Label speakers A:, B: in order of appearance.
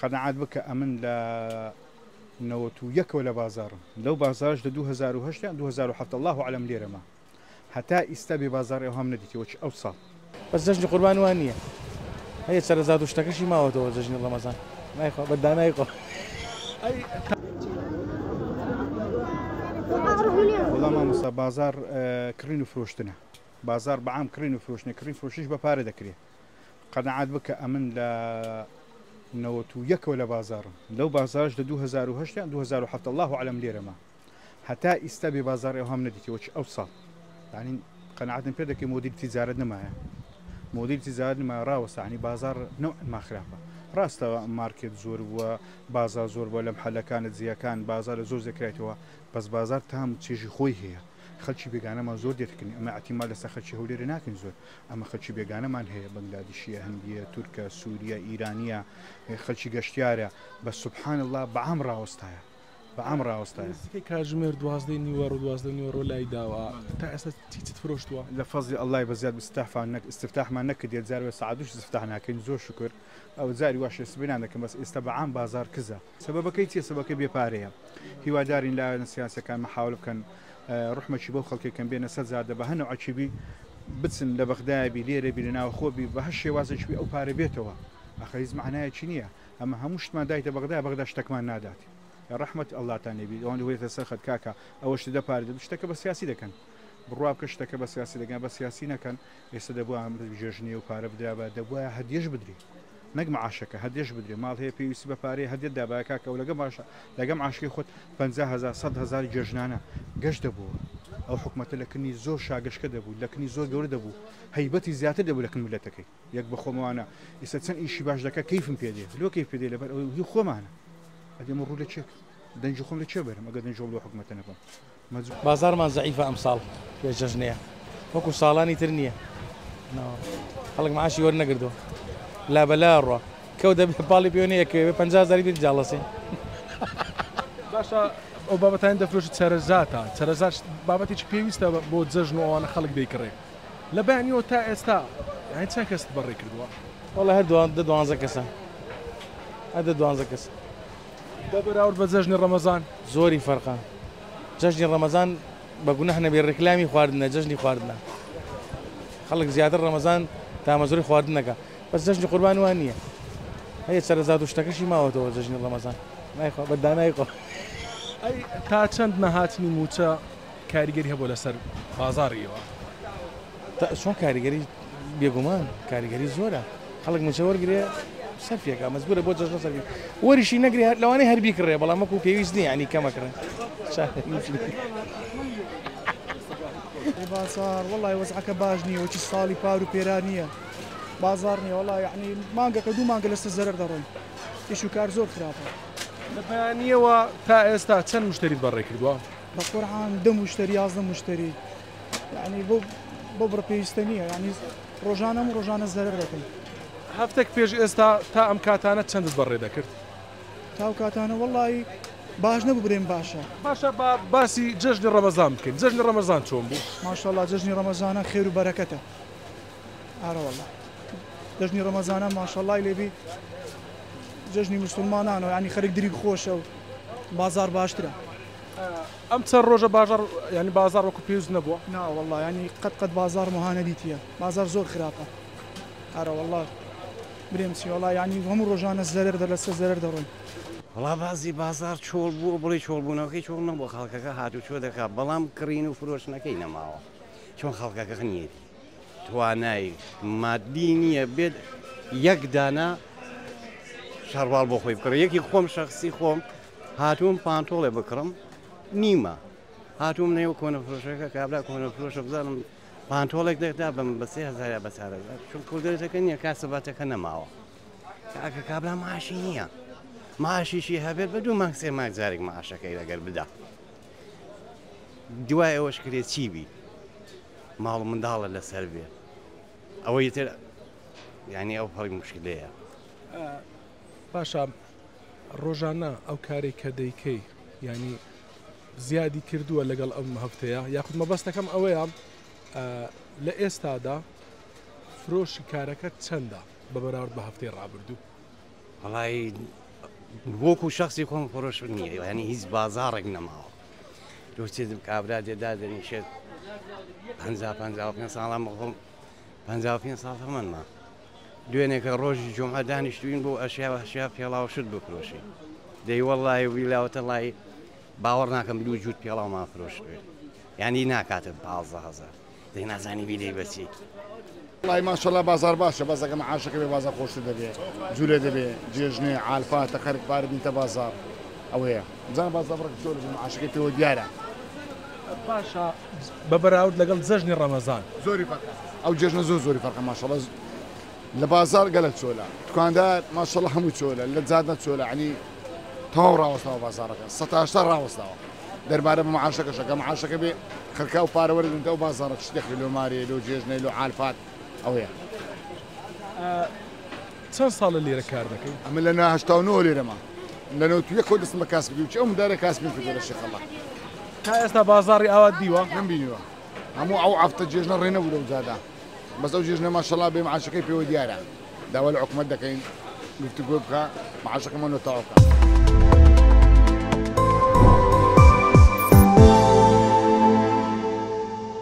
A: قەناعەت بکە ئەمن لە 91ەوە لە بازاڕم لەو بازاڕش لە 2008 یان 2007 اللە اعلم لێرەمە هەتا ئیستا بێ بازاڕی ئەوهام نەدیتیە وەکی ئەو ساڵ.
B: بەس جەژنی قوربان وا نییە هەیە چەرەزات و شتەکەشی ماوەتەوە جەژنی ڕەمەزان نایخوا بە دانای خۆ.
A: وەڵا مامۆستا بازاڕ کڕین و فرۆشتنە بازاڕ بەعام کڕین و فرۆشتنە کڕین فرۆشتنیش بە پارە دەکرێ قەناعەت بکە ئەمن لە 91ەوە لە بازاڕم لەو بازاڕش لە 2008 یان 2007 اللە اعلم لێرەمە هەتا ئیستا بێ بازاڕی ئەوهام نەدیتیە وەکی ئەو ساڵ یانی قەناعەتم پێ دەکەی مۆدیل تیجارەت نەمایە مۆدیل تیجارەت نمایە ڕاوەستا ینی بازاڕ نەوع ما خراپە ڕاستە مارکێت زۆر بووە بازار زۆر بووە لەم حەلەکانە جیەکان بازار لە زۆر زێکرایتەوە بەس بازار تام و چێژی خۆی هەیە خەلکی بێگانەمان زۆر دێتکردنی ئەمە ئەتیما لەسەر خەلکی هەولێرە ناکەین زۆر ئەمە خەلکی بێگانەمان هەیە بەنگلادیشیە هەندیە تورکە سووریە ئیرانیە خەلکی گەشتیارە بە سبحان الله بەعام ڕاوەستایە بە عام ڕاوەستایە.
C: نزیکەی کاتژمێر دوازدەی نیوەڕۆ دوازدە نیوەڕۆ لای داوە تا ئێستا چی چت فرۆشتووە؟
A: لە فەزڵی اللە ی بە زیاد ئیستیعفا نەک ئیستفتاحمان نەکردیە جار وێ سەعات دووش ئیستفتاح ناکەین زۆر شوکر ئەوە جاری واشە سبەینان دەکەن بەس ئێستا بە عام بازاڕ کزە. سەبەبەکەی چیە سەبەکەی بێ پارەیە هیوادارین لایەنە سیاسیەکان مەحاولە بکەن ڕوحمەکی بەو خەڵکەی کەن بێنە سەر جادە بە هەر نەوعەکی بی بچن لە بەغدایە بی لێرە بی لە ناوخۆ بی بە هەر شێوازێکی بی ئەو پارە بێتەوە ئاخر هیچ مەعنایەکی نیە ئەمە هەموو شتمان دایتە بەغدا بەغدا شتەکمان نادات ڕەحمەت اللەتان لێ بیت ئەوەندە هۆیتە سەر خەت کاکە ئەوە شتە دەپارێت شتەکە بە سیاسی دەکەن بڕوا بکە شتەکە بە سیاسی دەکەن بە سیاسی نەکەن ئێستا دەبووە جێژنی و پارە بدرابە دەبووە هەدیەش بدری نەک معاشەکە هەدیەش بدرێ ماڵ هەیە پێویستی بە پارەیە هەدیەت دابایە کاکە ئەو لەگە باشە لەگەم عاشقی خۆت 50 هەزار 100 هەزار جێژنانە گەشت دەبووە ئەو حکومەتە لە کنی زۆر شاگەشکە دەبوو لە کنی زۆر گەورە دەبوو هەیبەتی زیاتر دەبوو لە کن میللەتەکەی. یەک بەخۆمەوانە ئیستا چەند ئیشی باش دەکا کەیفم پێ دێ لۆ کەیف پێ دێ لەبەر ئەوەی هی خۆمانە ئەدی ئەمە ڕوو لە چێ دەنگی خۆم لە چێ بەرم ئەگەر دەنگی خۆم لەو حکومەتە نەبەم مەجبور.
B: بازاڕمان زەعیفە ئەمساڵ پێش جەژنەیە وەکو ساڵانی تر نییە خەڵک معاشی وەرنەگردووە لابەلا ڕوا کەو دەبێ پاڵی پێوە نەیەکەوێ بێ 50 هەزاری بێت جاڵەسێ.
C: باشە ئەو بابەتانە دەفرۆشی چەرەزاتە چەرەزات بابەتێکی پێویستە بۆ جەژن و ئەوانە خەڵک دەیکڕێ لە بەیانیەوە تا ئێستا یانی چەند کەست بەڕێ کردووە؟
B: وەڵا هەر دوان دە دوانزە کەسە هەر دە دوانزە کەس.
C: بە بەراورد بە جەژنی ڕەمەزان؟
B: زۆری فەرقە جەژنی ڕەمەزان بە گوناح نەبێ ڕیکلامی خواردنە جەژنی خواردنە خەڵک زیاتر ڕەمەزان تامەزرۆی خواردنەکە بەس جەژنی قوربان وا نییە هەیە چەرەزات و شتەکەشی ماوەتەوە جەژنی ڕەمەزان نایخوا بە دانای خوا.
C: ئەی تا چەند نەهاتنی مووچە کاریگەری هەبووە لەسەر بازاڕی ئێوە؟
B: چۆن کاریگەری بێگومان کاریگەری زۆرە خەڵک موچە وەرگێ سەرفێکە مەجبورە بۆ جەژنە سەرفی وەریشی نەگرێ هەر لەوانەیە هەر بیکڕێ بەڵام وەکو پێویست نییە ینی کەمەکڕێ
D: بازار وەڵی وەزعەکە باش نییە وەکی ساڵی پار و پێرا نییە بازار نییە وەڵا یعنی مانگەکە دوو مانگە لەسەر زەرەر دەڕۆین ئیش و کار زۆر خراپە.
C: لە بەیانییەوە تا ئێستا چەند مشتەریت بەڕێ کردووە؟
D: بە قورعان دە موشتەری 11 موشتەری یعنی بۆ بۆ بڕە پێویستە نییە یعنی ڕۆژانەم و ڕۆژانە زەرەر دەکەین.
C: هەفتەک پێش ئێستا تا ئەم کاتانە چەندت بەڕێ دەکرد؟
D: تا ئەو کاتانە وەڵی باش نەبوو برێم باشە.
C: باشە با باسی جەژنی ڕەمەزان بکەین جەژنی ڕەمەزان چۆن بوو؟
D: ماشاءاللە جەژنی ڕەمەزانە خێر و بەرەکەتە ئارە وەڵا جەژنی ڕەمەزانە ماشاءاللەی لێبی جەژنی موسڵمانانە یانی خەرک دریگ خۆشە و بازاڕ باشترە.
C: ئەم چەند ڕۆژە باژاڕ یانی بازاڕ وەکو پێویست نەبووە؟
D: نا وەڵا یانی قەت قەت بازاڕم وەها نەدیتیە بازاڕ زۆر خراپە ئارە وەڵا برێم چی وەڵا یانی هەموو ڕۆژانە زەرەر دە لەسەر زەرەر دەڕۆین.
E: وەڵا بازی بازاڕ چۆڵ بووە بڵێی چۆڵ بوونەوەکەی چۆڵ نەبووە خەڵکەکە هاتوچۆ دەکا بەڵام کڕین و فرۆشتنەکەی نەماوە چۆن خەڵکەکە نیەتی توانای مادی نییە بێت یەک دانە شەڕواڵ بۆ خۆی بکڕێ یەکی خۆم شخصی خۆم هاتووم پانتۆڵێ بکڕم نیمە هاتووم نێو کۆنە فرۆشەکە کابرا کۆنە فرۆشە بزانم پانتۆڵێک دەدا بم بە 3000 یا بە 4000 چون کوردەتەکە نییە کاسباتەکە نەماوە کاکە کابرا معاشی نییە معاشیشی هەبێت بە دوو مانگ سێ مانگ جارێک معاشەکەی لەگەر بدا دوای ئەوەش کرێ چی بی ماڵ و منداڵە لەسەر بێ ئەوەی تر یعنی ئەو پەڕی مشکلەیە.
C: باشە ڕۆژانە ئەو کارێک کە دەیکەی ینی زیادی کردووە لەگەڵ ئەم هەفتەیە یاخود مەبەستەکەم ئەوەیە لە ئێستادا فرۆشی کارەکە چەندە بە بەراورد بە هەفتەی ڕابردوو؟
E: وەڵی وەکو شخصی خۆم خۆش نییە، یعنی هیچ بازاڕێک نەماوە. دۆچێت کابرا دێدا دەنیشێت 50 55 ساڵان بەخۆم 55 ساڵ تەمەنمە. دوێنێکە ڕۆژی جومعە دانیشتوین بۆ ئەشیا و ئەشیا پێڵاو شت بفرۆشین. دەی وەڵڵاهی و بیلاوەتەڵڵاهی باوەڕ ناکەم دوو جووت پێڵاومان فرۆشتبێ، یانی ناکاتە 15,000. دەی نازانی بیدەی بەچی.
F: وەڵای ماشەڵا بازاڕ باشە بەس ئەگەر معاشەکە بێ بازاڕ خۆشتر دەبێ جولە دەبێ جێژنێ عالفاتە خەرک پارە دینتە بازاڕ ئەوەیە بزانە بازاڕ بڕێک زۆر معاشەکەی پێوە دیارە.
C: باشە بە بەراورد لەگەڵ جەژنی ڕەمەزان.
F: زۆری فەرقە ئەو جێژنە زۆر زۆری فەرقە ماشەڵا لە بازاڕ گەلەک چۆلە دوکاندار ماشەڵا هەموو چۆلە لە جادە چۆلە عنی تەواو ڕاوەستاوە بازاڕەکە 180 ڕاوەستاوە دەربارە بە معاشەکەشە کە معاشەکە بێ خەرکا و پارە وەرگرن ئەو بازاڕە چ دەکرێت لۆ مارێ لۆ جێژنێ لۆ عالفات ئەوەیە.
C: چەند ساڵە لێرە کار دەکەی؟
F: ئەمە لە 89 لێرەمە لە 91 دەستم بە کاسبی و ئەو مدارە کاسبیم کردووە لە شێخەڵا.
C: تا ئێستا بازاڕی ئاوات دیوە؟
F: نەمبینیوە، هەموو ئەو هەفتە جێژنە ڕێ نەبوو لەو جادا، بەس ئەو جێژنە ماشەڵا بێ معاشەکەی پێوە دیارە. داوا لە حکومەت دەکەین گفتوگۆ بکە معاشەکەمان لۆ تەواو بکە.